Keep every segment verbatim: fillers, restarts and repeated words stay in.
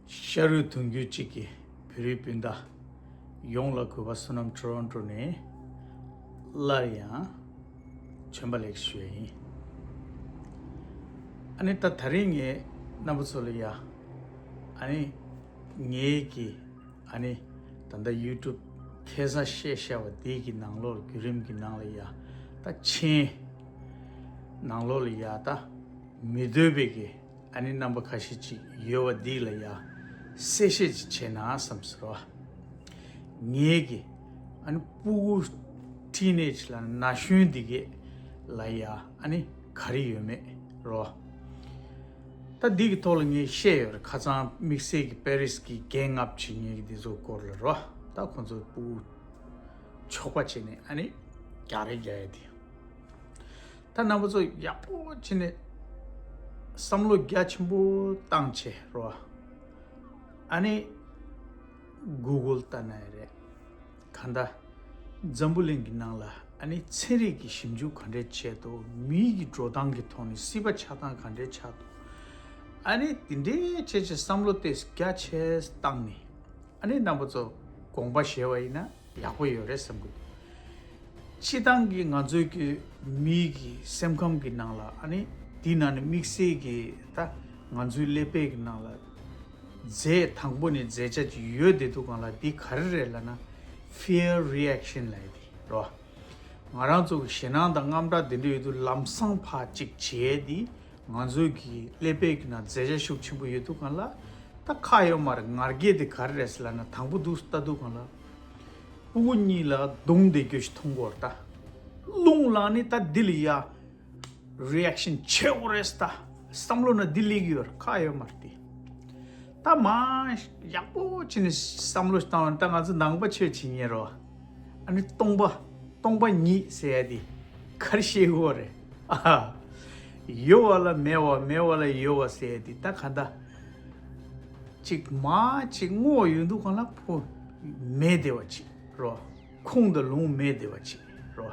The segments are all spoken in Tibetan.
ཤ་རུས་གདུང་རྒྱུད་གཅིག་གི་བོད་རིགས་སྤུན་ཟླ་ཡོངས་ལ་གུས་པ་བསོད་ནམས་ཊོ་རོན་ཊོ་ནས་སླར་ཡང་བྱོན་པ་ལེགས་ཞུ་ཡ་ཡིན། ཨ་ནི་ད་ད་རིང་ངས་རྣམ་པ་ཚོ་ལ་ཡ་ཨ་ནི་ངའི་གི་ཨ་ནི་ད་ལྟ་ཡུ་ཊུབ་ཁ་སང་བཤད་བཤད་པ་འདི་གི་ནང་ལོགས་བརྒྱུད་རིམ་གི་ནང་ལ་ཡ་ད་མཆན་ནང་ལོགས་ལ་ཡ་ད་མི་འདོད་པའི་གི་ཨ་ནི་རྣམ་པ་ཁ་ཤས་ཅིག་ཡོད་པ་འདི་ལ་ཡ་གསལ་བཤད་ཅིག་བྱས་ན་བསམ་ཟེར་བ། ངའི་གི་ཨ་ནི་སྤུ་གུ་ཊི་ནེཇ་ལ་ན་གཞོན་འདི་གས་ལ་ཡ་ཨ་ནི་ག་རེ་ཡོད་མེད་རོ། ད་འདི་གི་ཐོག་ལ་ངས་བཤད་ཡོད་རེད། ཁ་སང་དམིགས་བསལ་གི་པེ་རིས་གི་རྒན་ལྔ་བཅུ་ཉིས་གི་འདི་ཚོ་སྐོར་ལ་རོ། ད་ཁོང་ཚོ་སྤུ་གུ་ཆོག་པ་བྱས་ནས་ཨ་ནི་རྒྱག་རེས་རྒྱག་ཡ་དེ། ད་རྣམ་པ་ཚོ་ཡག་པོ་བྱས་ནས་བསམ་བློ་རྒྱ་ཆེན་པོ་བཏང་བྱས་རོ། ཨ་ནི་གུ་གུལ་ལྟ་ན་ཡང་རེད། གང་ལྟར་འཛམ་བུ་གླིང་གི་ནང་ལ་ཨ་ནི་ཚན་རིག་གི་ཞིབ་འཇུག་ག་འདྲས་བྱས་འདུག་མིའི་གི་འགྲོ་སྟངས་ཀྱི་ཐོག་ནས་སྲིད་པ་ཆགས་སྟངས་ག་འདྲས་ཆགས་འདུག་ཨ་ནི་དེ་འདྲས་བྱས་བྱས་བསམ་བློ་དེ་རྒྱ་ཆེ་བཏང་ནས། ཨ་ནི་རྣམ་པ་ཚོ་དགོངས་པ་བཞེས་པ་ཡིན་ན་ཡག་པོ་ཡོད་རེད་བསམ་གི་འདུག་སྤྱི་བཏང་གི་ང་ཚོའི་གི་མིའི་གི་སེམས་ཁམས་ཀྱི་ནང་ལ་ཨ་ནི་དེའི་ནང་ནས་དམིགས་བསལ་གྱི་ད་ང་ཚོའི་ཀླད་པའི་གི་ནང་ལ་རྫས་དང་པོ་ནས་རྫས་ཆ་ཅིག་ཡོད་བསྡད་འདུག་གང་ལ་འདི་ག་རེ་རེད་ལབ་ན་fear reaction ལབ་ཡ་དེ་རོ། ང་རང་ཚོ་གི་ཞེད་སྣང་དང་དངངས་སྐྲག་དེ་འདྲ་ཡོད་དུས་ལམ་སང་ཕར་ཅིག་བྱས་དེ། ང་ཚོའི་གི་ཀླད་པའི་གི་ནང་རྫས་ཆ་ཤུགས་ཆེན་པོ་ཡོད་དུས་གང་ལ། ད་ཁག་ཡོད་མ་རེད། ང་རྒྱལ་དེ་ག་རེ་རེད་ཟེར་ལབ་ན་དང་པོ་འདུག་ལྟ་དུས་གང་ལ། སྤུ་གུ་གཉིས་ལ་རྡུང་བསྡད་རྒྱུ་ཞིག་མཐོང་གི་ཡོད་རེད་ད། རླུང་ལངས་ནས་ད་འདི་ལ་ཡ་reaction བྱེད་དགོས་རེད་ད། བསམ་བློ་ན་འདི་སླེབས་ཀྱི་ཡོད་རེད། ཁག་ཡོད་མ་རེད་དེ། ད་མ་ཡག་པོ་བྱས་ནས་བསམ་བློ་བཏང་བ་ད་ང་ཚོ་ནང་པ་ཆོས་བྱེད་མཁན་རོ། ཨ་ནི་སྟོང་པ་སྟོང་པ་ཉིད་ཟེར་ཡ་དེ་ག་རེ་བཤད་དགོས་རེད། ཨ་ཡོད་པ་ལ་མེད་པ་མེད་པ་ལ་ཡོད་པ་ཟེར་ཡ་དེ་ད་ག་འདྲ་ཅིག་མ་ཅིག་བསྔོ་བ་ཡོང་དུས་གང་ལ་ཕོ་མེད་བསྡད་པ་ཅིག་རོ། ཁུངས་དང་ལུང་མེད་བསྡད་པ་ཅིག་རོ།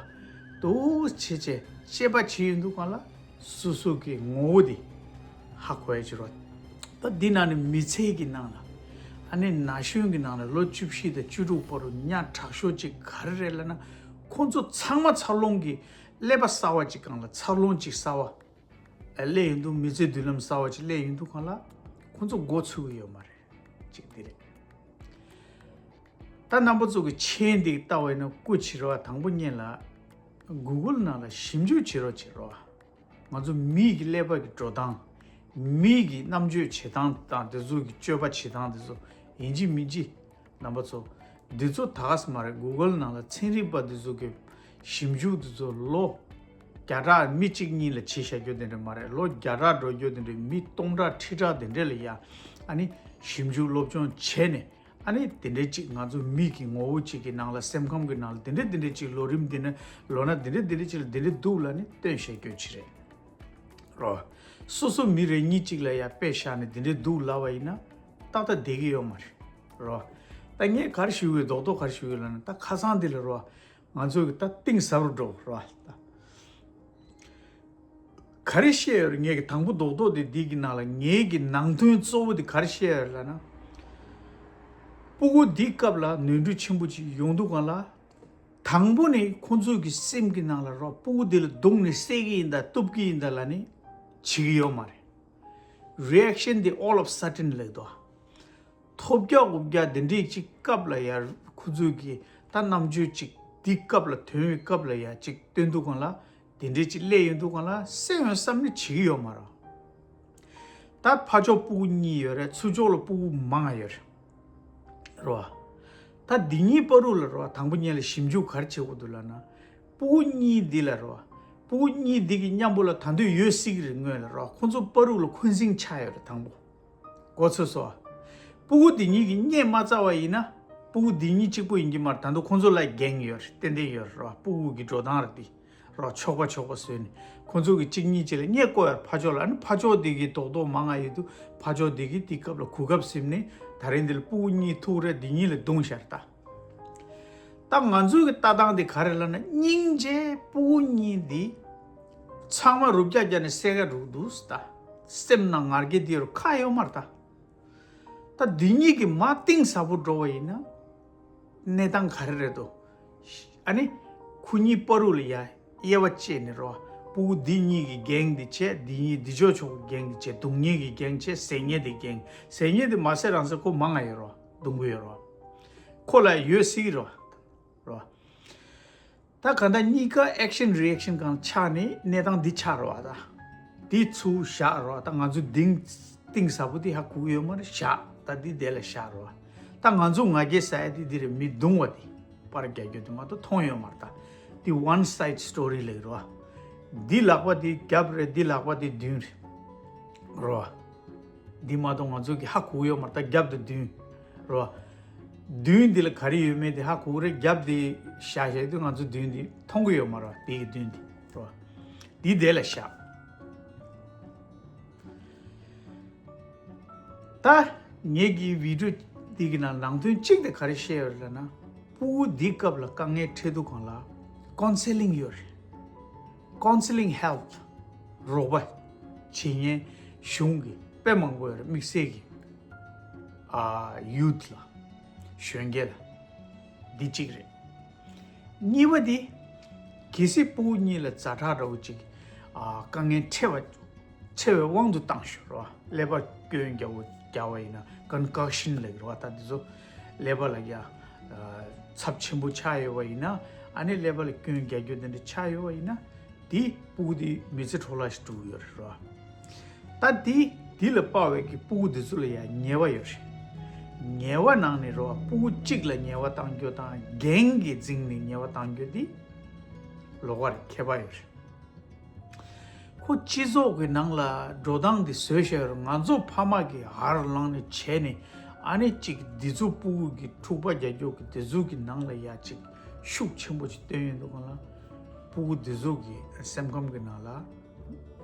འདུག་བྱེད་བྱེད་དཔྱད་པ་བྱེད་ཡོང་དུས་གང་ལ། སོ་སོ་གི་ངོ་བོ་དེ་ཧ་གོ་ཡ་ཅིག་རོ། ད་འདི་ནང་ནས་མི་ཚེ་གི་ནང་ལ་ཨ་ནི་ན་གཞོན་གི་ནང་ལ་ལོ་བཅུ་བཞི་དང་བཅུ་དྲུག་བར་དུ་ཉག་ཕྲ་ཤོས་ཅིག་ག་རེ་རེད་ལབ་ན། ཁོང་ཚོ་ཚང་མ་འཚར་ལོངས་ཀྱི་ཀླད་པ་གསར་བ་ཅིག་སྒང་ལ་འཚར་ལོངས་ཅིག་གསར་བ་སླེབས་ཡོང་དུས་མི་ཚེ་མདུན་ལམ་གསར་བ་ཅིག་སླེབས་ཡོང་དུས་གང་ལ་ཁོང་ཚོ་མགོ་ཚོས་ཀྱི་ཡོད་མ་རེད། ཅིག་འདི་རེད། ད་རྣམ་པ་ཚོ་གི་མཆན་འདི་ལྟ་བ་ཡིན་ན་སྐུ་མཁྱེན་རོགས། དང་པོ་ཉིད་ལ་གུ་གུལ་ནང་ལ་ཞིབ་འཇུག་བྱེད་རོགས་བྱེད་རོགས། ང་ཚོ་མིའི་གི་ཀླད་པ་གི་འགྲོ་སྟངས། མིའི་གི་རྣམ་དཔྱོད་བྱེད་སྟངས་དང་དེ་ཚོ་གི་སྤྱོད་པ་བྱེད་སྟངས་དེ་ཚོ་ཡིན་གཅིག་མིན་གཅིག་རྣམ་པ་ཚོ། འདི་ཚོ་ད་ག་ས་མ་རེད། གུ་གུལ་ནང་ལ་ཚན་རིག་པ་འདི་ཚོ་གི་ཞིབ་འཇུག་འདི་ཚོ་ལོ་བརྒྱ་ཕྲག་མི་གཅིག་གཉིས་ལ་བྱས་བཞག་རྒྱུ་དེ་འདྲ་མ་རེད། ལོ་བརྒྱ་ཕྲག་འགྲོ་རྒྱུ་དེ་འདྲ་མི་སྟོང་ཕྲག་ཁྲི་ཕྲག་དེ་འདྲ་ལ་ཡ་ཨ་ནི་ཞིབ་འཇུག་སློབ་སྦྱོང་བྱས་ནས། ཨ་ནི་དེ་འདྲའི་ཅིག་ང་ཚོ་མི་གི་ངོ་བོ་ཅིག་གི་ནང་ལ་སེམས་ཁམས་ཀྱི་ནང་ལ་དེ་འདྲ་དེ་འདྲ་ཅིག་ལོ་རིམ་འདི་ནས་ལོ་ན་དེ་འདྲ་དེ་འདྲ་ཅིག་ལ་དེ་འདྲ་འདུག་ལབ་ནས་སྟོན་བཤད་རྒྱུ་ཅིག་རེད་རོ། སོ་སོ་མི་རེ་གཉིས་ཅིག་ལ་ཡ་དཔེ་བཞག་ནས་དེ་འདྲ་འདུག་ལབ་པ་ཡིན་ན་ཏག་ཏག་བསྡད་ཀྱི་ཡོད་མ་རེད་རོ། ད་ངས་ག་རེ་ཞུ་གི་ཡོད། རྡོག་རྡོག་ག་རེ་ཞུ་གི་ཡོད་ལབ་ན་ད་ཁ་སང་འདི་ལ་རོ། ང་ཚོ་གི་ད་གཏིང་ཟབ་རུ་འགྲོ་རོ། ད་ག་རེ་བཤད་ཡོད་རེད། ངས་གི་དང་པོ་རྡོག་རྡོག་དེ་འདི་གི་ནང་ལ་ངའི་གི་ནང་དོན་གཙོ་བོ་དེ་ག་རེ་བཤད་ཡོད་རེད་ལབ་ན། སྤུ་གུ་འདིའི་སྐབས་ལ་ནོར་འཁྲུལ་ཆེན་པོ་ཅིག་ཡོང་དུས་གང་ལ། དང་པོ་ནས་ཁོང་ཚོའི་གི་སེམས་ཀྱི་ནང་ལ་རོ། སྤུ་གུ་འདི་ལ་རྡུང་ནས་བསད་ཀྱི་ཡིན་ད་གཏུབ་ཀྱི་ཡིན་ད་ལབ་ནས་བྱེད་ཀྱི་ཡོད་མ་རེད། རི་ཨེག་ཤན་དེ་all of sudden ལབ་དོ། ཐོལ་རྒྱག་འུབ་རྒྱག་དེ་འདྲས་ཅིག་སྐབས་ལ་ཡ་ཁོ་ཚོས་ཀྱི་ད་རྣམ་དཔྱོད་ཅིག་དེའི་སྐབས་ལ་ཐོན་པའི་སྐབས་ལ་ཡ་ཅིག་སྟོན་དུས་གང་ལ་དེ་འདྲས་ཅིག་སླེབས་ཡོང་དུས་གང་ལ་བསད་ཡོང་བསམ་ནས་བྱེད་ཀྱི་ཡོད་མ་རེད། ད་ཕར་ཕྱོགས་སྤུ་གུ་གཉིས་ཡོད་རེད། ཚུར་ཕྱོགས་ལ་སྤུ་གུ་མང་ཡོད་རེད། རོ། ད་འདི་གཉིས་བར་དུ་ལ་རོ། དང་པོ་ཉིད་ལ་ཞིབ་འཇུག་ག་རེ་བྱེད་དགོས་འདུག་ལབ་ན། སྤུ་གུ་གཉིས་འདི་ལ་རོ། སྤུ་གུ་གཉིས་འདི་གི་མཉམ་པོ་ལ་ད་དུང་ཡོད་སྲིད་ཀྱི་རེད་སྔོན་ལ་རོ། ཁོང་ཚོ་བར་དུ་ལ་འཁོན་འཛིང་ཆགས་ཡོད་རེད་དང་པོ། གོ་ཚོད་སོང་། སྤུ་གུ་འདི་གཉིས་ཀྱིས་བརྙས་མ་ཚར་བ་ཡིན་ན། སྤུ་གུ་འདི་གཉིས་གཅིག་པུ་ཡིན་གྱི་མ་རེད། ད་དུང་ཁོང་ཚོ་ལ་འགན་ཡོད་རེད། ཏན་ཏན་ཡོད་རེད་རོ། སྤུ་གུ་གི་འགྲོ་སྟངས་རེད་འདི། རོ། ཆོག་པ་ཆོག་པ་བཟོས་ནས་ཁོང་ཚོ་གི་གཅིག་གཉིས་གཅིག་ལ་བརྙས་བཀོད་ཡར་ཕར་ཕྱོགས་ལ། ཨ་ནི་ཕར་ཕྱོགས་དེ་གི་རྡོག་རྡོག་མང་ང་ཡོད་དུས་ཕར་ཕྱོགས་དེ་གི་དེའི་སྐབས་ལ་གོ་སྐབས་ཟིན་ནས་ད་རིང་འདི་ལ་སྤུ་གུ་གཉིས་ཐུག་རེད། འདི་གཉིས་ལ་རྡུང་ཤར་ད། ད་ང་ཚོའི་གི་ལྟ་སྟངས་དེ་ག་རེ་ལབ་ན། སྙིང་རྗེ་སྤུ་གུ་གཉིས་འདི་ཚང་མ་རུབ་རྒྱག་རྒྱག་ནས་བསད་ག་རུག་འདུག་ད། སེམས་ནང་ང་རྒྱལ་དེ་རུ་ཁ་ཡོད་མ་རེད་ད། ད་འདི་གཉིས་ཀྱི་མ་གཏིང་ཟབ་པོ་འགྲོ་བ་ཡིན་ན་གནས་སྟངས་ག་རེ་རེད་དོ། ཨ་ནི་ཁོ་གཉིས་བར་དུ་ལ་ཡ་དབྱེ་བ་བཅད་ནས་རོ། ཕྲུ་གུ་འདི་གཉིས་ཀྱི་རྒན་འདི་བྱས། འདི་གཉིས་འདི་ཕྱོགས་ཕྱོགས་ཀྱི་རྒན་འདི་བྱས། སྡུག་བསྔལ་གྱི་རྒན་བྱས། ཟད་མཁན་འདི་རྒན། ཟད་མཁན་འདི་མ་ཟད་རང་ཟད་ཁོ་མང་ང་ཡོད་རོ། སྡུག་གུ་ཡོད་རོ། ཁོ་ལ་ཡོད་སྲིད་རོ། རོ། ད་གང་ལྟར་གཉིས་ཀ་ཨེག་ཤན་རི་ཨེག་ཤན་གང་ཆགས་ནས་གནས་སྟངས་འདི་ཆགས་རོ། ད་འདི་ཚུར་བཞག་རོ། ད་ང་ཚོ་གཏིང་གཏིང་ཟབ་པོ་འདི་ཧ་གོ་གི་ཡོད་མ་རེད། བཞག་ད་འདི་དེ་ལ་བཞག་རོ། ད་ང་ཚོ་ང་རྒྱལ་ཟ་ཡ་འདི་འདི་རེད། མི་རྡུང་བ་འདི། པར་རྒྱག་རྒྱུ་དེ་མ་གཏོགས་མཐོང་ཡོད་མ་རེད། ད་འདི་ཝན་སའིད་སི་ཊོ་རི་ལབ་རོ། འདི་ལག་པ་འདི་རྒྱབ་རེད། འདི་ལག་པ་འདི་མདུན་རེད་རོ། འདི་མ་གཏོགས་ང་ཚོ་གི་ཧ་གོ་ཡོད་མ་རེད། ད་རྒྱབ་དང་མདུན་རོ། མདུན་འདི་ལ་ག་རེ་ཡོད་མེད་དེ་ཧ་གོ་རེད། རྒྱབ་འདི་བཞག་བཞག་དུས་ང་ཚོ་མདུན་འདི་མཐོང་གི་ཡོད་མ་རེད། འདི་གི་མདུན་འདི་རོ། འདི་དེ་ལ་བཞག་ད་ངེད་ཀྱི་བི་ཌིའོ་འདི་གི་ནང་ནང་དོན་གཅིག་དེ་ག་རེ་བཤད་ཡོད་ལབ་ན། ཕྲུ་གུ་འདི་སྐབས་ལ་དཀའ་ངལ་འཕྲད་དུས་སྒང་ལ་ཀའུན་སེ་ལིང་ཡོད་རེད། ཀའུན་སེ་ལིང་ཧེལཔ། རོགས་པ་བྱེད་མཁན་གཞུང་གི་དཔེ་མང་པོ་ཡོད་རེད། དམིགས་བསལ་གྱི་ཨ་ཡུཐ་ལ། གཞོན་སྐྱེས་ལ། འདི་གཅིག་རེད། གཉིས་པ་འདི། གལ་སྲིད་ཕྲུ་གུ་གཉིས་ལ་ཛ་དྲག་འདྲ་བོ་ཅིག་ཨ་དཀའ་ངལ་འཕྲད་པ། འཕྲད་པའི་དབང་དུ་བཏང་ཞུ་རོ། ཀླད་པ་སྐྱོན་རྒྱག་པོ་རྒྱག་པ་ཡིན་ན་ཀོན་ཀར་ཤན་ལབ་ཀྱི་རེད་བ། ད་འདི་ཚོ་ཀླད་པ་ལ་ཡ་ཨ་ཚབས་ཆེན་པོ་ཆགས་ཡོད་པ་ཡིན་ན། ཨ་ནི་ཀླད་པ་ལ་སྐྱོན་རྒྱག་རྒྱུ་དེ་འདྲ་ཆགས་ཡོད་པ་ཡིན་ན། དེ་ཕྲུ་གུ་དེ་མི་ཚེ་འཕྲོ་བརླག་ཞིག་འགྲོ་གི་ཡོད་རེད་རོ། ད་དེ་དེ་ལ་དཔག་པའི་གི་ཕྲུ་གུ་དེ་ཚོ་ལ་ཡང་ཉེས་པ་ཡོད་རེད། ཉེས་པ་ནང་ནས་རོ། ཕྲུ་གུ་གཅིག་ལ་ཉེས་པ་བཏང་རྒྱུ་དང་རྒན་གྱིས་འཛིང་ནས་ཉེས་པ་བཏང་རྒྱུ་དེ་ལོགས་ཀ་རེད། ཁྱད་པར་ཡོད་རེད། ཁོ་སྤྱི་ཚོགས་ཀྱི་ནང་ལ་འགྲོ་སྟངས་དེ་བཟོས་བཞག་ཡོད་རེད། ང་ཚོ་ཕ་མ་གིས་ཧར་བླངས་ནས་བྱས་ནས། ཨ་ནི་གཅིག་འདི་ཚོ་ཕྲུ་གུ་གི་འཁྲུག་པ་རྒྱག་རྒྱུ་གི་དེ་ཚོ་གི་ནང་ལ་ཡ་གཅིག་ཤུགས་ཆེན་པོ་ཅིག་བཏོན་ཡོང་དུས་སྒང་ལ། ཕྲུ་གུ་འདི་ཚོ་གི་སེམས་ཁམས་ཀྱི་ནང་ལ་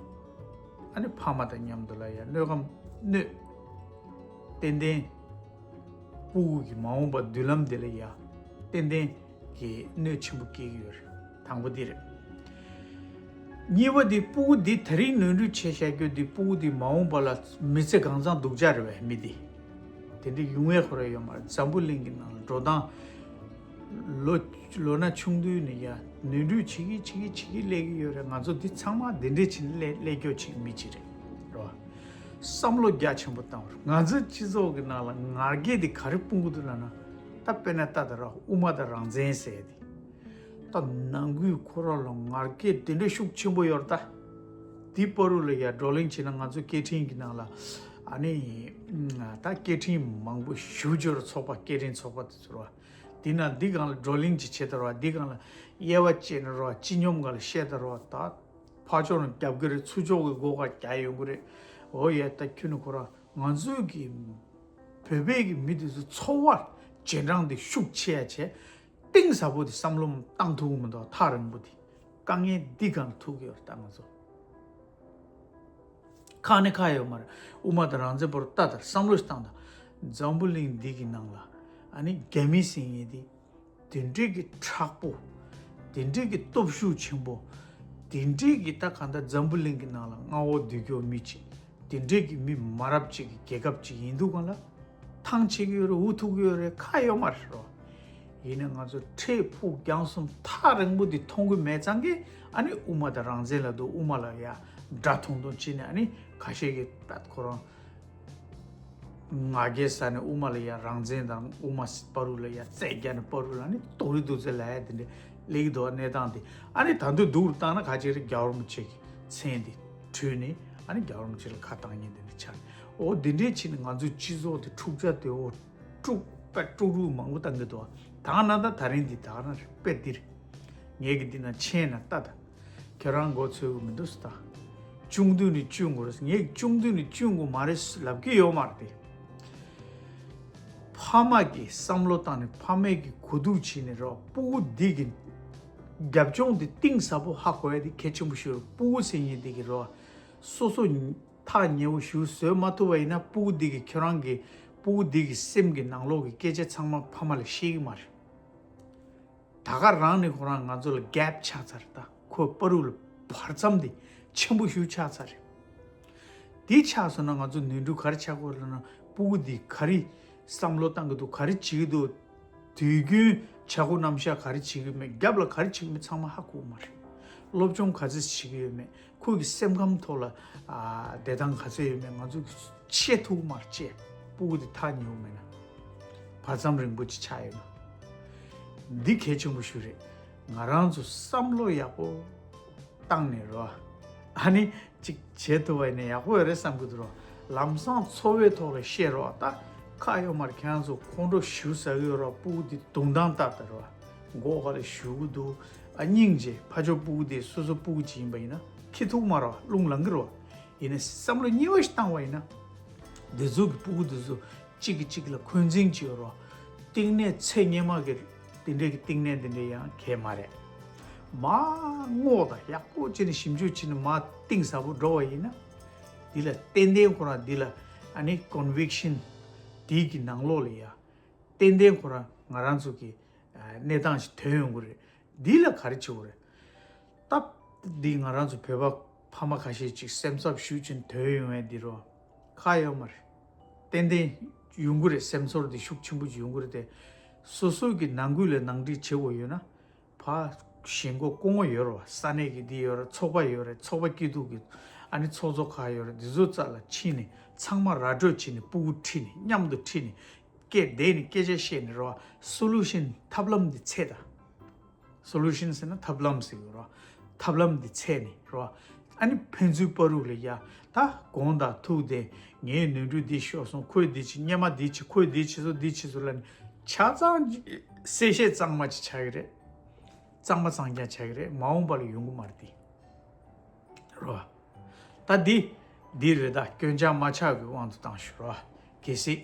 ཨ་ནི་ཕ་མ་དང་མཉམ་དུ་ལ་ཡ་གནོད་སྐོམ་གནོད། ཏན་ཏན་ཕྲུ་གུ་གི་མ་འོངས་པ་མདུན་ལམ་དེ་ལ་ཡ་ཏན་ཏན་གྱི་གནོད་ཆེན་པོ་སྐྱེལ་གྱི་ཡོད་རེད། དང་པོ་འདི་རེད། གཉིས་པ་འདི་ཕྲུ་གུ་འདི་དེ་རིང་ནོར་འཁྲུལ་བྱས་བཞག་རྒྱུ་འདི་ཕྲུ་གུ་འདི་མ་འོངས་པ་ལ་མི་ཚེ་གང་བཟང་སྡུག་ཅག་རེད་པས། མི་འདི་དེ་འདྲ་ཡོང་ཡས་ཁོ་རང་ཡོད་མ་རེད། འཛམ་བུ་གླིང་གི་ནང་ལ་འགྲོ་སྟངས་ལོ་ལོ་ན་ཆུང་དུས་ནས་ཡ་ནོར་འཁྲུལ་བྱེད་ཀྱི་བྱེད་ཀྱི་བྱེད་ཀྱི་སླེབས་ཀྱི་ཡོད་རེད། ང་ཚོ་འདི་ཚང་མ་འདི་འདྲས་བྱས་ནས་སླེབས་སླེབས་རྒྱུ་བྱེད་ཀྱི་མི་ཅིག་རེད་རོ། བསམ་བློ་རྒྱ་ཆེན་པོ་བཏང་བར། ང་ཚོའི་སྤྱི་ཚོགས་ཀྱི་ནང་ལ་ང་རྒྱལ་འདི་ག་རེ་སྤུངས་ཀྱི་འདུག་ལབ་ན། ད་དཔེར་ན་ལྟ་དང་རོ། དབུ་མ་དང་རང་བཙན་ཟེར་ཏེ། ད་ནང་ཁུལ་ཁོ་རང་ལ་ང་རྒྱལ་དེ་འདྲའི་ཤུགས་ཆེན་པོ་ཡོད་རེད་ད། དེའི་བར་དུ་ལ་ཡ་བགྲོ་གླེང་བྱས་ན་ང་ཚོ་སྐད་འཕྲིན་གྱི་ནང་ལ་ཨ་ནི་ད་སྐད་འཕྲིན་མང་པོ་ཞེ་པོ་ཅིག་ཡོད་རེད། ཚོགས་པ་སྐད་འཕྲིན་ཚོགས་པ་དེ་ཚོ་རེད་བ། དེ་ན་འདི་སྒང་ལ་བགྲོ་གླེང་ཅིག་བྱེད་དང་རོ། འདི་སྒང་ལ་དབྱེ་བ་བཅད་ནས་རོ། སྤྱི་སྙོམས་སྒང་ལ་བཤད་དང་རོ། ད་ཕར་ཕྱོགས་ནས་རྒྱབ་ཀྱི་རེད། ཚུར་ཕྱོགས་ཀྱི་སྒོ་ཁར་རྒྱག་ཡོང་གི་རེད། འོ་ཡ། ད་ཁྱོད་ནི་ཁོ་རང་ང་ཚོའི་གི་བོད་པའི་གི་མི་དེ་ཚོ་འཚོ་བ་རྗེས་འབྲང་དེ་ཤུགས་ཆེ་ཡ་བྱས། གཏིང་ཟབ་པོ་དེ་བསམ་བློ་བཏང་ཐུབ་ཀྱི་མི་འདུག་ཐག་རིང་པོ་དེ། དཀའ་ངལ་འདི་སྒང་ལ་ཐུག་གི་ཡོད་རེད་ད་ང་ཚོ། ཁག་ནི་ཁག་ཡོད་མ་རེད། དབུ་མ་དང་རང་བཙན་བར་དུ་ལྟ་དང་བསམ་བློ་ཞིག་བཏང་དང་། འཛམ་བུ་གླིང་འདི་གི་ནང་ལ་ཨ་ནི་རྒྱ་མི་ཟེར་མཁན་དེ་དེ་འདྲའི་གི་མཁྲེགས་པོ། དེ་འདྲའི་གི་སྟོབས་ཤུགས་ཆེན་པོ། དེ་འདྲའི་གི་ད་གང་ལྟར་འཛམ་བུ་གླིང་གི་ནང་ལ་མངའ་འོག་སྡོད་རྒྱུ་མི་ཅིག་དེ་འདྲའི་གི་མི་མ་རབས་ཅིག་གི་རྒྱལ་ཁབ་ཅིག་ཡིན་དུས་སྒང་ལ། ཐང་ཆད་ཀྱི་ཡོད་རེད། འུ་ཐུག་གི་ཡོད་རེད། ཁག་ཡོད་མ་རེད་རོ། ཡིན་ནའི་ང་ཚོ་འཕྲལ་ཕུགས་རྒྱང་གསུམ་ཐག་རིང་པོ་འདི་མཐོང་གི་མེད་ཙང་གི། ཨ་ནི་དབུ་མ་དང་རང་བཙན་ལབ་དུས་དབུ་མ་ལ་ཡ་དགྲ་མཐོང་མཐོང་བྱས་ནས། ཨ་ནི་ཁ་ཤས་ཀྱིས་ད་ཁོ་རང་ང་རྒྱལ་ཟ་ནས་དབུ་མ་ལ་ཡ་རང་བཙན་དང་དབུ་མ་བར་དུ་ལ་ཡ་རྩོད་རྒྱག་ནས་བར་དུ་ལ་ནི་དོགས་རིགས་འདུག་ཚེ་ལབ་ཡ་དེ་འདྲ་སླེབས་ཀྱི་འདུག་གནས་སྟངས་དེ། ཨ་ནི་ད་དུང་སྡུག་རུ་བཏང་ན་ཁ་ཅིག་རྒྱལ་བ་རིན་པོ་ཆེ་གི་མཚན་དེ་བྲུས་ནས། ཨ་ནི་རྒྱལ་བ་རིན་པོ་ཆེ་ལ་ཁ་བཏང་མཁན་དེ་འདྲ་ཆགས། འོ་དེ་འདྲས་བྱས་ནས་ང་ཚོའི་སྤྱི་ཚོགས་དེ་འཁྲུག་ཆ་དེ། འོ་དཀྲུག་པ་དཀྲུག་རུ་མང་པོ་བཏང་གི་འདུག་ད་ན་ད་ད་རིང་འདི་ད་ན་རེད། དཔེ་འདིར་ངས་ཀྱི་འདི་ན་མཆན་ན་ལྟ་ད། ཁྱེད་རང་མགོ་ཚོས་གི་མི་འདུག་ཟེར་ད། ཆུང་དུས་ནས་བཅུག་དགོས་རེད། ངས་ཆུང་དུས་ནས་བཅུག་དགོས་མ་རེད་ལབ་ཀྱི་ཡོད་མ་རེད་དེ། ཕ་མ་གིས་བསམ་བློ་བཏང་ནས་ཕ་མས་ཀྱི་གོ་བསྡུར་བྱས་ནས་རོ། ཕྲུ་གུ་འདི་གི་རྒྱབ་ལྗོངས་འདི་གཏིང་ཟབ་པོ་ཧ་གོ་ཡ་དེ་གལ་ཆེན་པོ་ཞིག་རེད། ཕྲུ་གུ་ཟེར་མཁན་འདི་གི་རོ། སོ་སོ་ཐག་ཉེ་བོ་ཞིག་བཟོས་མ་ཐུབ་པ་ཡིན་ན། ཕྲུ་གུ་འདི་གི་ཁྱོད་རང་གི་ཕྲུ་གུ་འདི་གི་སེམས་ཀྱི་ནང་ལོགས་ཀྱི་སྐད་ཆ་ཚང་མ་ཕ་མ་ལ་བཤད་ཀྱི་མ་རེད། ད་ག་རང་ནས་ཁོ་རང་ང་ཚོ་ལ་གེབ་ཆགས་ཚར། ད་ཁོའི་བར་དུ་ལ་བར་མཚམས་དེ་ཆེན་པོ་ཞིག་ཆགས་ཚར་རེད། དེ་ཆགས་སོང་ན་ང་ཚོ་ནོར་འཁྲུལ་ག་རེ་ཆགས་ཀྱི་ཡོད་ལབ་ན། སྤུ་གུ་འདི་ག་རེ་བསམ་བློ་བཏང་གི་འདུག་ག་རེ་བྱེད་ཀྱི་འདུག་དུས་རྒྱུན་བྱ་སྒོ་རྣམ་གཞག་ག་རེ་བྱེད་ཀྱི་ཡོད་མེད། རྒྱབ་ལ་ག་རེ་བྱེད་ཀྱི་མེད་ཚང་མ་ཧ་གོ་གི་མ་རེད། སློབ་སྦྱོང་ག་ཚོད་བྱེད་ཀྱི་ཡོད་མེད། ཁོ་གི་སེམས་ཁམས་ཐོག་ལ་ཨ་བདེ་ཐང་ག་ཚོད་ཡོད་མེད་ང་ཚོ་གིས་ཤེས་ཐུབ་ཀྱི་མ་རེད། ཅེས་སྤུ་གུ་འདི་ཐག་ཉེ་བོ་མེད་ན། བར་མཚམས་རིང་པོ་ཅིག་ཆགས་ཡོད་ན། འདི་གལ་ཆེན་པོ་ཞིག་རེད། ང་རང་ཚོ་བསམ་བློ་ཡག་པོ་བཏང་ནས་རོ། ཨ་ནི་ཅིག་བྱེད་ཐུབ་པ་ཡིན་ན་ཡག་པོ་ཡོད་རེད་བསམ་གྱི་འདུག་རོ། ལམ་སང་འཚོ་བའི་ཐོག་ལ་བཤད་རོགས། ད་ཁ་གཡོག་མར་ཁྱེད་རང་ཚོ་ཁོང་ཁྲོ་ཞེ་པོ་ཟ་གི་ཡོད་རོགས། སྤུ་གུ་འདི་དུང་སྣང་ལྟར་དུ་རོ། མགོ་ཁ་ལ་གཞུ་གི་འདུག་ཨ་སྙིང་རྗེ། ཕར་ཕྱོགས་སྤུ་གུ་དེ་སོ་སོ་སྤུ་གུ་ཅིག་ཡིན་པ་ཡིན་ན་ཁྱི་ཐུག་མ་རོ། རླུང་ལངས་གི་རོ། ཡིན་ན་བསམ་བློ་གཉིས་པ་ཞིག་བཏང་བ་ཡིན་ན། འདི་ཚོ་གི་སྤུ་གུ་འདི་ཚོ་གཅིག་གིས་གཅིག་ལ་འཁོན་འཛིན་བྱེད་རོགས། གཏིང་ནས་ཚེ་སྔོན་མ་གི་དེ་འདྲའི་གི་གཏིང་ནས་དེ་འདྲའི་ཡང་གལ་མ་རེད། མ་སྔོག་དང་ཡག་པོ་བྱས་ནས་ཞིབ་འཇུག་བྱས་ནས་མ་གཏིང་ཟབ་པོ་འགྲོ་བ་ཡིན་ན། འདི་ལ་ཏན་ཏན་ཁོ་རང་འདི་ལ་ཨ་ནི་ཀོན་ཝིག་ཤན་དེའི་གི་ནང་ལོགས་ལ་ཡ། ཏན་ཏན་ཁོ་རང་ང་རང་ཚོ་གི་ཨ་གནས་སྟངས་ཤིག་ཐོན་ཡོང་གི་རེད། འདི་ལ་ག་རེ་བྱེད་དགོས་རེད། སྟབས་འདི་ང་རང་ཚོ་བོད་པ་ཕ་མ་ཁ་ཤས་ཅིག་སེམས་འཚབ་ཞུ་ཅིན་ཐོན་ཡོང་བས་འདི་རོ། ཁ་གཡོག་མ་རེད། ཏན་ཏན་ཡོང་གི་རེད། སེམས་ཚོར་འདི་ཤུགས་ཆེན་པོ་ཅིག་ཡོང་གི་རེད་དེ། སོ་སོ་གི་ནང་ཁུལ་ལ་ནང་འགྲིག་བྱེད་དགོས་ཡོད་ན། ཕ་གཞན་གོ་སྐུ་ངོ་ཡོད་རོ། ས་གནས་ཀྱི་འདི་ཡོད་རེད། ཚོགས་པ་ཡོད་རེད། ཚོགས་པ་སྐྱིད་སྡུག་གི་ཨ་ནི་ཚོགས་གཙོ་ཁག་ཡོད་རེད། འདི་ཚོ་རྩ་ལ་ཕྱིན་ནས་ཚང་མ་ར་སྤྲོད་བྱས་ནས་སྤུ་གུ་ཁྲིད་ནས་མཉམ་དུ་ཁྲིད་ནས་སྐད་བསྡད་ནས་སྐད་ཆ་བཤད་ནས་རོ། སོ་ལུ་ཤན་ཐབས་ལམ་འདི་འཚོལ་ད། སོ་ལུ་ཤན་ཟེར་ན་ཐབས་ལམ་ཟེར་གི་རོ། ཐབས་ལམ་འདི་འཚོལ་ནས་རོ། ཨ་ནི་ཕན་ཚུན་བར་དུ་ལ་ཡ་ད་དགོངས་དག་ཐུགས་བདེ། ངའི་ནོར་འཁྲུལ་འདི་ཤོར་སོང་། ཁོས་འདི་བྱས། སྔོན་མ་འདི་བྱས། ཁོས་འདི་བྱས་སོང་། འདི་བྱས་སོང་ལབ་ནས་ཆ་ཚང་གསལ་བཤད་གཙང་མ་ཅིག་ཆགས་ཀྱི་རེད། གཙང་མ་གཙང་རྐྱང་ཆགས་ཀྱི་རེད། མ་འོངས་པ་ལ་ཡོང་གི་མ་རེད་དེ། རོ། ད་འདི་འདི་རེད། ད་སྐྱོན་ཆ་མ་ཆགས་པའི་དབང་དུ་བཏང་ཞུ་རོ། གལ་སྲིད་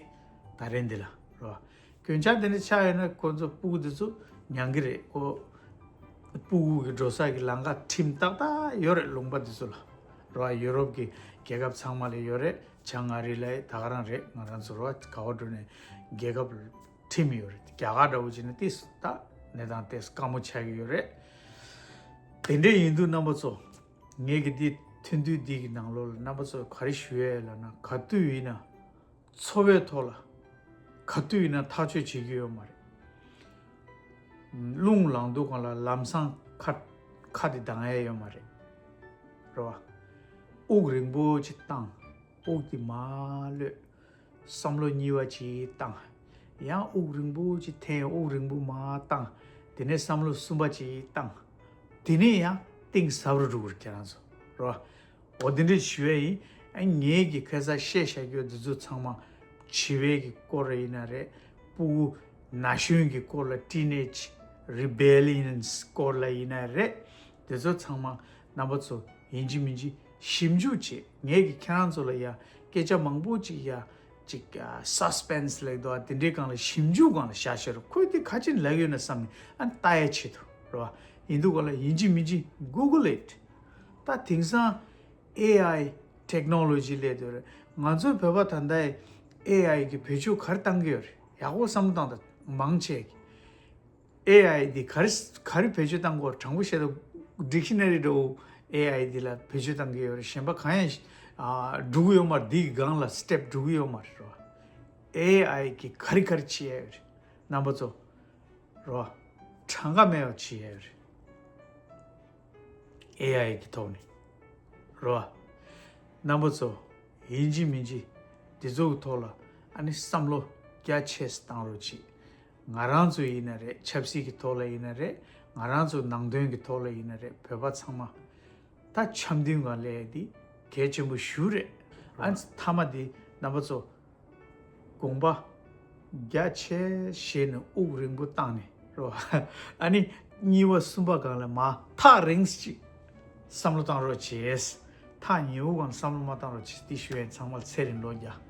ད་རེས་འདི་ལ་རོ། སྐྱོན་ཆ་དེ་འདྲ་ཆགས་ཡོད་ན་ཁོ་ཚོ་སྤུ་གུ་དེ་ཚོ་མྱང་གི་རེད། ཁོ་སྤུ་གུ་གི་འགྲོ་ས་གི་ལམ་ཁ་ཁྲིམས་ཏག་ཏག་ཡོད་རེད། ལུང་པ་དེ་ཚོ་ལ་རོ། ཡུ་རོབ་ཀྱི་རྒྱལ་ཁབ་ཚང་མ་ལ་ཡོད་རེད། བྱང་ཨ་རི་ལ་ད་ག་རང་རེད། ང་རང་ཚོ་རོ་ག་བ་འགྲོ་ནས་རྒྱལ་ཁབ་ཁྲིམས་ཡོད་རེད། རྒྱ་གར་འདྲ་བོ་བྱས་ན་ཏིས་ད་གནས་སྟངས་ཏིས་དཀའ་མོ་ཆགས་ཀྱི་ཡོད་རེད། དེ་འདྲ་ཡིན་དུས་རྣམ་པ་ཚོ། ངས་ཀྱི་འདི་ཐུན་དུས་འདི་གི་ནང་ལོགས་ལ་རྣམ་པ་ཚོ་ག་རེ་ཞུ་ཡས་ལབ་ན། ག་དུས་ཡིན་ན་འཚོ་བའི་ཐོག་ལ་ག་དུས་ཡིན་ན་ཐག་གཅོད་བྱེད་ཀྱི་ཡོད་མ་རེད། རླུང་ལངས་དུས་སྒང་ལ་ལམ་སང་ཁ་ཁ་དེ་གདངས་ཡས་ཡོད་མ་རེད། རེད་བ། དབུགས་རིང་པོ་ཅིག་བཏང་། དབུགས་དེ་མར་གློད། བསམ་བློ་གཉིས་པ་ཅིག་བཏང་། ཡང་དབུགས་རིང་པོ་ཅིག་འཐེན། དབུགས་རིང་པོ་མར་བཏང་། དེ་ནས་བསམ་བློ་གསུམ་པ་ཅིག་བཏང་། དེ་ནས་ཡང་གཏིང་ཟབ་རུ་འགྲོ་གི་རེད་ཁྱེད་རང་ཚོ། རོ། འོ་དེ་འདྲ་ཞུ་ཡས་ཡིན། ཨ་ངས་ཀྱི་ཁ་སང་བཤད་བཞག་རྒྱུ་འདི་ཚོ་ཚང་མ་བྱིས་པའི་གི་སྐོར་ཡིན་ན་རེད། སྤུ་གུ་ན་གཞོན་གྱི་སྐོར་ལ་teenage rebellions སྐོར་ལ་ཡིན་ན་རེད། དེ་ཚོ་ཚང་མ་རྣམ་པ་ཚོ་ཡིན་གཅིག་མིན་གཅིག་ཞིབ་འཇུག་བྱེད། ངས་ཀྱི་ཁྱེད་རང་ཚོ་ལ་ཡ་སྐད་ཆ་མང་པོ་ཅིག་ཡ་ཅིག་ཨ་suspense ལབ་འདུག་ཨ། དེ་འདྲའི་སྒང་ལ་ཞིབ་འཇུག་སྒང་ལ་བཞག་ཤེས་རོགས། ཁོས་དེ་ག་ཅིག་ལབ་ཡོད་ན་བསམ་ནས་ཨ་ལྟ་ཡ་ཆེད་དུ་རེད་བ། ཡིན་དུས་ག་ལ་ཡིན་གཅིག་མིན་གཅིག་Google it། ད་དེང་སང་ཨེ་ཨའི་ཊེག་ནོ་ལོ་ཇི་སླེབས་འདུག་རེད། ང་ཚོ་བོད་པ་ད་ལྟ་ཨེ་ཨའི་གི་བེད་སྤྱོད་ག་རེ་བཏང་གི་ཡོད་རེད། ཡག་པོ་བསམ་བློ་བཏང་དང་། མང་ཆེ་གི་ཨེ་ཨའི་འདི་ག་རེ་ག་རེ་བེད་སྤྱོད་བཏང་དགོས། དྲང་པོ་བཤད་ན་ཌིག་ཤ་ན་རི་འདྲ་བོ་ཨེ་ཨའི་འདི་ལ་བེད་སྤྱོད་བཏང་གི་ཡོད་རེད། གཞན་པ་གང་ཡང་ཨ་འགྲོ་གི་ཡོད་མ་རེད། འདི་གི་སྒང་ལ་སི་ཊེབ་འགྲོ་གི་ཡོད་མ་རེད། རོ། ཨེ་ཨའི་གི་ག་རེ་ག་རེ་བྱེད་ཡ་ཡོད་རེད། རྣམ་པ་ཚོ། རོ། གྲངས་ཀ་མེད་པ་བྱེད་ཡ་ཡོད་རེད། ཨེ་ཨའི་གི་ཐོག་ནས། རོ། རྣམ་པ་ཚོ། ཡིན་གཅིག་མིན་གཅིག་འདི་ཚོ་གི་ཐོག་ལ་ཨ་ནི་བསམ་བློ་རྒྱ་ཆེ་ཙམ་བཏང་རོགས་གྱིས། ང་རང་ཚོ་ཡིན་ན་རེད། ཆབ་སྲིད་ཀྱི་ཐོག་ལ་ཡིན་ན་རེད། ང་རང་ཚོ་ནང་དོན་གྱི་ཐོག་ལ་ཡིན་ན་རེད། བོད་པ་ཚང་མ་ད་འཆམ་མཐུན་སྒང་སླེབས་ཡ་འདི་གལ་ཆེན་པོ་ཞེ་པོ་རེད། ཨ་ནི་མཐའ་མ་འདི་རྣམ་པ་ཚོ། དགོངས་པ་རྒྱ་ཆེ་བཞེས་ནས་དབུགས་རིང་པོ་བཏང་ནས་རོ། ཨ་ནི་གཉིས་པ་གསུམ་པ་སྒང་ལ་མར་ཐག་རིང་ཙམ་ཅིག་བསམ་བློ་བཏང་རོགས་བྱེད། ཐག་ཉེ་བོ་སྒང་ལ་བསམ་བློ་མ་བཏང་རོགས་བྱེད། འདི་ཞུ་ཡས། ཚང་མར་ཚེ་རིང་ལོ་བརྒྱ།